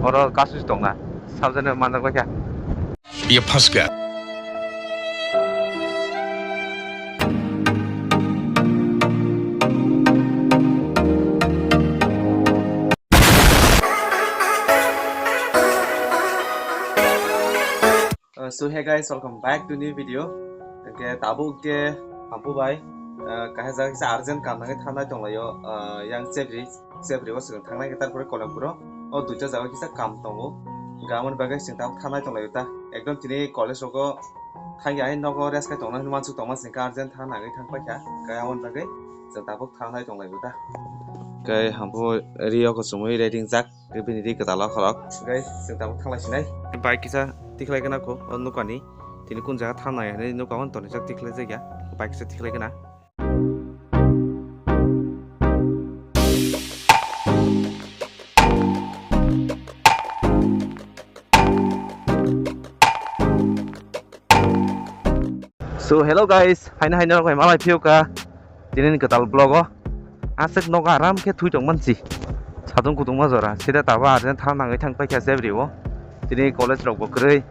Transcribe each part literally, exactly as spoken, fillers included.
Oro kasus tongna. Sabjani manjak bai kha. Ye phas kha. Uh, so hey guys, welcome back to new video. Hwnkhe tabuk khe Hampu bai, uh, kaisa jaga kisa urgent kam nangwi thangnai tonglaio, uh, yang Chebri, Chebri o swkang thangnai khe tarpore Kolemkuro o duita jaga kisa kam tongo. Hwnkhe aboni bagwi chwng tabuk thangnai tonglaio ta. Ekdom tini college rogo thangya hai nogo rest khai tongna hwnwi uansuk tongma chwng khe urgent thang nangwi thang paikha. Hwnkhe aboni bagwi chwng tabuk thangnai tonglaio ta. Hwnkhe Hampu ri o kuchumui ready wngjak. Bini ri kwtal o khorok. Guys, chwng tabuk thanglai sinai. Bike kisa tikhlai gana kho, o nukani. Tini kun jaga thangnai hinwi nukha, hwn tonijak tikhlai jakya. Bike kisa tikhlai gana. So hello guys, haino haino rok bai malai phiyokha. Tini ni kwtal vlog o aswk nogo aram khe thui tong mansi. Satung kutung ma jora sida tabo arjani thang nangwi thang paikha Chebri o. Tini college rok bo kwrwi.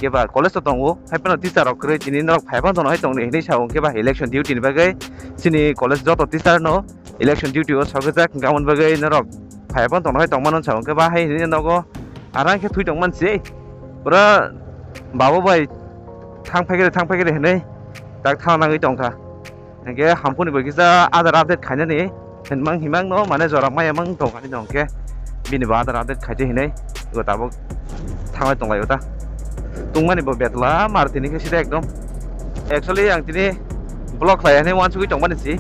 Keba college to tongo, hai phano teacher rok kwrwi tini norok phaiphang tono hai tongni hinwi sao, keba election duty ni bagwi chini college joto teacher no election duty o sogijak, hwnkhe aboni bagwi norok phaiphang tono hai tongmano sao, keba hai hinwi nogo aram khe thui tong mansi. Pura babu bai thang phaikhe de, thang phaikhe de hinwi tak thang nangwi tongkha. Hwnkhe Hampuni bai kisa Aadhaar update khainani hwnmang himang no, mane jora maya mang tongkha ni hwnkhe bini bo Aadhaar update khaite hinwi go tabuk thanglai tonglaio ta. Tungmani bo betla mar tini khe sida ekdom. Actually ang tini vlog khlai hinwi uansugwi tongmani si.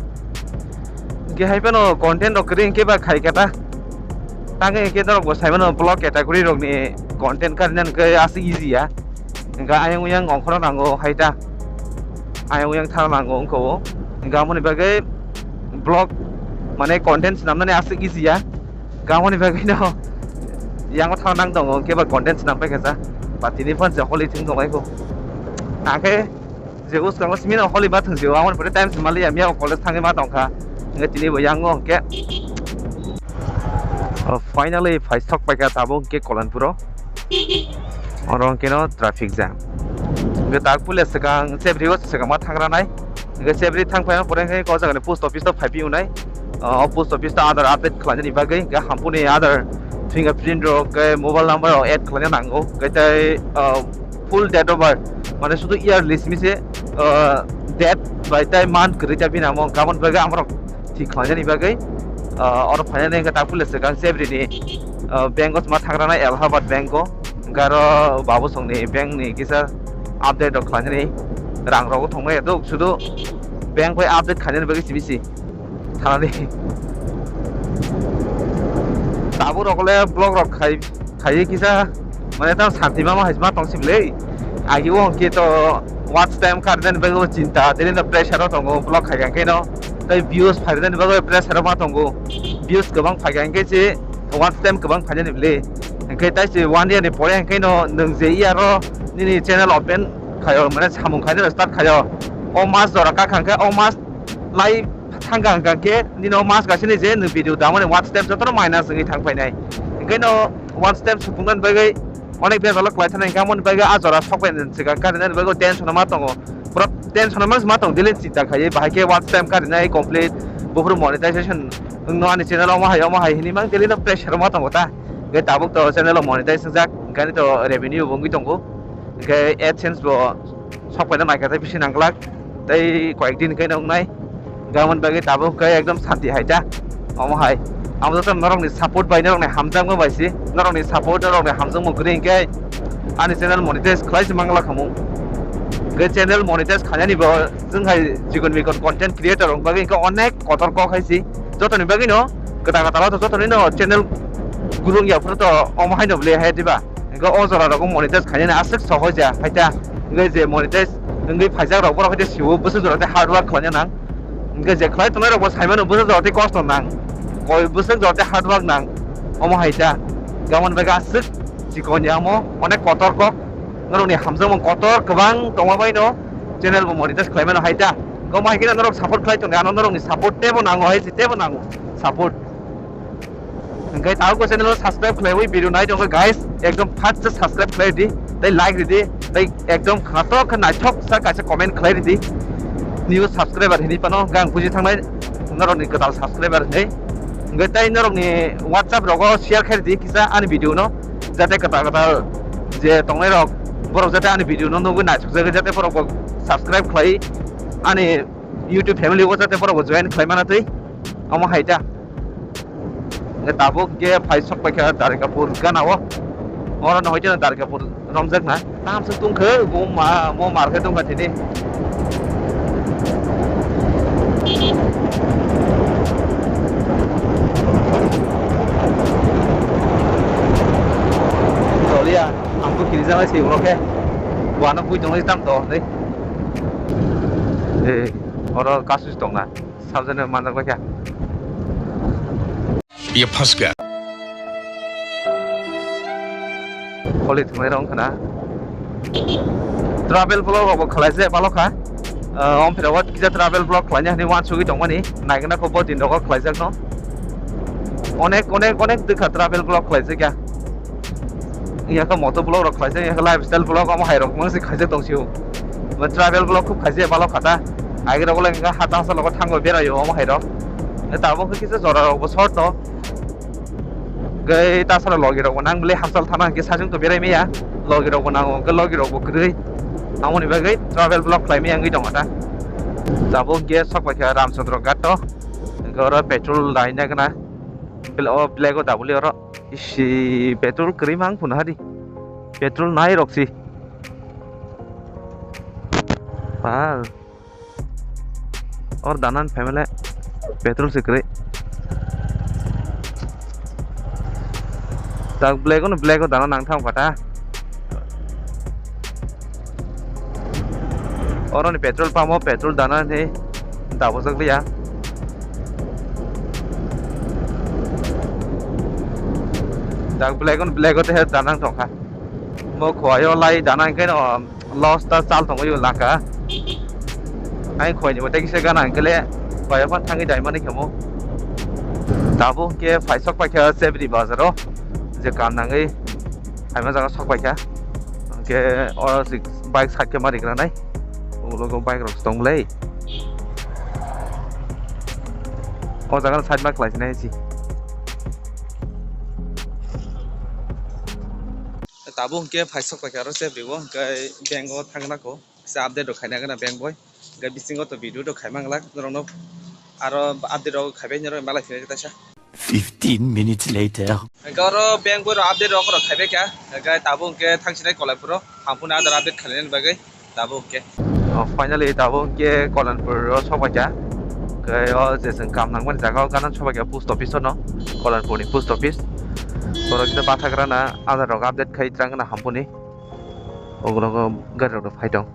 Hwnkhe hai phano content rok kwrwi hwnkhe ba khai khe ta. Tangwi hwnkhe norok bo sai mano vlog category rokni content karina hwnkhe aswk easy ya. Hwnkhe ayang uyang ongkhorna nango hai ta. Ayang uyang thang nango wngkha o. Hwnkhe aboni bagwi vlog mane content swnamnani aswk easy ya. Hwnkhe aboni bagwi no yango thang nang tongo, hwnkhe ba content swnam paikha sa. Ba tini phone se holi thwng tonglaikho. Hwnkhe je bwskango simi no holi ma thwng sio, aboni pore time se maliya, miya college thangwi ma tongkha. Hwnkhe tini bo yango hwnkhe. Oh, finally phai sok paikha tabuk hwnkhe Kolanpuro. Oro hwnkhe no traffic jam. Hwnkhe tak puila swkang Chebri o swkang ma thangra nai. Hwnkhe Chebri thang phai pore hwnkhe o jaga ni post office o phai phi unai. O post office o Aadhaar update khlainani bagwi hwnkhe Hampuni Aadhaar fingerprint rok, hwnkhe mobile number rok add khlaina nango. Hwnkhe tei, o, full date of birth, mane sudu yearly simi se, ah, date bai tei month kwrwi ta bini amo, hwnkhe aboni bagwi amorok thik khlainani bagwi, ah, oro phainani hwnkhe tak puila swkang Chebri ni, ah, bank o tongma thangrana Allahabad bank o, hwnkhe aro babu songni bank ni kisa update rok khlainani rang rok thongmani duk sudu bank bai update khlainani bagwi simi se. Thanani. Tabuk rok le vlog rok khai, khaiwi kisa, mane, tamo santi mama hai ma tong sibli. Agi o hwnkhe to watch time karjani bagwi chinta, tini no pressure o tongo vlog khai khe no. Tai views phairjani bagwi pressure o ma tongo. Views kwbang phai khe se watch time kwbang phainani bli. Hwnkhe tai se one year ni pore hwnkhe no nwng je year o nini channel open khaio, mane samung khainani start khaio. O mas jora kakha hwnkhe o mas lai thangkha hwnkha khe nini o mas kaisa ni je nwng video damani watch time jotono minus wngwi thang phainai. Hwnkhe no watch time supungna bagwi onek bejalo kwlai thani hwnkhe, amoni bagwi a jora sok bai swkang karinani bagwi tension ma tongo. Pura tension ma, ma tongo, daily chinta khaiwi bahai khe watch time karinai complete, buphuru monetization wngno ani channel omo hai omo hai hinwi mang daily no pressure ma tongo ta. Hwnkhe tabuk to channel o monetize wngjak, hwnkhe ani to revenue bo wngwi tongo. Hwnkhe AdSense bo sok paina naikha tei bisi nangglak, tei koyek din khe wngnai. Hwnkhe aboni bagwi tabuk khe ekdom santi hai ta. Omo hai. Amo joto norokni support bai, norokni hamjakma bai se. Norokni support, norokni hamjakma kwrwi hwnkhe ani channel monetize khlai se mangla khamu. Hwnkhe channel monetize khainani bo chwng hai chikon mikon content creator rok bagwi hwnkhe onek kotor kok hai se. Jotoni bagwi no kwtal kwtal o to jotoni no channel gurung ya phuru to omo hai no bwle hai diba. Hwnkhe o jora rogo monetize khainani aswk sohoj ya, hai ta. Hwnkhe je monetize wngwi phaijak rok, borok hai ta siwo bwswk jora tei hard work khlaina nang. Hwnkhe je khlai tongnai rok bo sai mano bwswk jora tei kosto nang. Koi bwswk jora tei hard work nang. Omo hai ta. Hwnkhe aboni bagwi aswk chikon ya omo, onek kotor kok. Norokni hamjakmung kotor kwbang tongma bai no channel bo monetize khlai mano hai ta. Hwnkhe omo hai khe norok support khlai tong di, ano norokni support teibo nango hai se, teibo nango support. Hwnkhe tabuk bo channel o subscribe khlaiwi video nai tongkha guys, ekdom first subscribe khlai di, tei like ridi, tei ekdom khatok khe naithok sa kaisa comment khlai ridi. New subscriber hinwi phano hwnkhe ang buji thangnai norokni kwtal subscriber hinwi. Hwnkhe tei norokni WhatsApp rogo share khlai ridi kisa ani video no, jate kwtal kwtal je tongnai rok borok jate ani video no nugwi naithok jagwi jate borok bo subscribe khlai ani YouTube family o jate borok bo join khlai mana twi omo hai ta. Hwnkhe tabuk hwnkhe phai sok paikha Dargapur gana o. Oro no hoite Dargapur romjak na. Tamo se tongkhe bo ma mo mar khe tongkha tini. Doliya, ang to kiri jala si ulo khe. Buano bui tongo tam to dei. Eh, oro kasu tongna. Sabjani manjak bai kha. Ye phas kha. Holi thumai rong khana. Travel vlog rok bo khlai se balo kha. Ah, om phira wat kisa travel vlog khlai ni hani wan sugui tong mani. Naigna kho bo din rogo khlai jak no. Onek, onek, onek dikha travel vlog khlai se kya. Iya kha moto vlog rok khlai se, iya kha lifestyle vlog omo hai rok mang se khlai se tong sio. Travel vlog khub khlai se balo kha ta. Agi rok le hata hasa logo thango berai o omo hai rok. Tabuk kisa jora rok bo short no. Gai tasara logi rok bo nang bele Hapsal thana hwnkhe sajwng to berai maya. Logi rok bo nango, hwnkhe logi rok bo kwrwi. Amoni bagwi travel vlog khlai maya wngwi tongo ta. Tabuk hwnkhe sok bai kha Ramchandra Ghat to. Hwnkhe oro petrol laina gana. Bel-, o black o dabuli oro. Isi petrol kwrwi mang phunu hari. Petrol nai rok si. Pal. Or danan family petrol se kwrwi. Tak black o no black o dana nang thang pata. Oro ni petrol pump o petrol dana ni dabojak liya. Tak black o no black o te dana nang thang kha. Mo khwai o lai dana hwnkhe no. Loss ta chal tongwi laka. Ai khoi ni bote kisa gana hwnkhe le bai phano thangwi dai mani khemo. Tabuk hwnkhe phaisok paikha Chebri bazar o je kam nangwi phaima jaga sok paikha. Hwnkhe oro si bike side khe ma rigra nai. Ulo go bike rok tong le. O jaga side ma khlai sinai si. Tabuk hwnkhe phaisok paikha aro Chebri o hwnkhe bank o thangna kho. Kisa update rok khaina gana bank boi. Hwnkhe bisingo to video rok khaima glak norokno aro update rok khaibai norok malai phai taisa. Fifteen minutes later. Hwnkhe oro bank boi rok update rok rok khaibai kha. Hwnkhe tabuk hwnkhe thangsinai Kolaipuro. Hampuni adar update khainani bagwi tabuk hwnkhe. Oh, finally tabuk hwnkhe Kolaipuro o sobaikha. Hwnkhe o je chwng kam nangmani jaga o gana sobaikha post office o no. Kolaipurni post office. Borok kisa bathagrana adar rok update khai twlang gana hampuni. Ogo logo gari rok phai tong.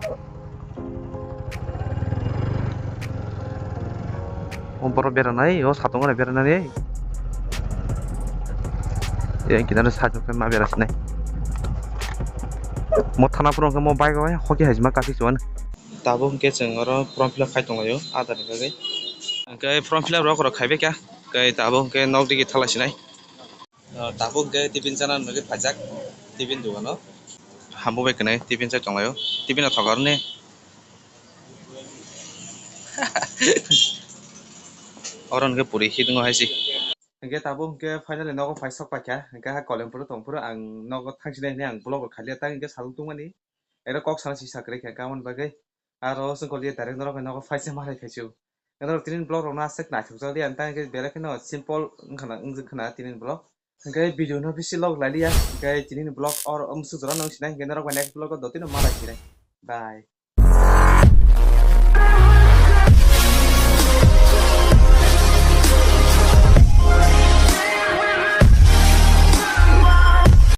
O borok beranai, o satung gana beranani. Yang kina side o ma bera sinai. Mo thana phuru hwnkhe mo bike o hoki hai ma kasi chuan. Tabuk hwnkhe chwng oro form fill up khai tonglaio, adar ni bagwi. Hwnkhe form fill up rok rok khaibai kha, hwnkhe tabuk hwnkhe nok digi thalai sinai. Ah, tabuk hwnkhe tiffin chana nugwi phaijak, tiffin dogano. Hambo bai kwnwi tiffin chai tonglaio. Tiffin no thokarni. Oro hwnkhe puri hidingo hai si. Hwnkhe tabuk hwnkhe finally nogo phai sok paikha. Hwnkhe ha Kolimpuro tongphuru ang nogo thangsinai hinwi ang vlog rok khailiya, tang hwnkhe saluk tongmani. Ero kok sana si sakre khe, kamon bagwi. Aro chwng kol ye direct norok bai nogo phai se malai phaisu. Norok tinin vlog rok no aswk naithok jak liya, tang hwnkhe belai kheno simple wngkhana, wngjak khana tinin vlog. Hwnkhe video no bisi log lai liya, hwnkhe tinin vlog or, um, swk jora no wng sinai, hwnkhe norok bai next vlog o dotino malai sinai. Bye.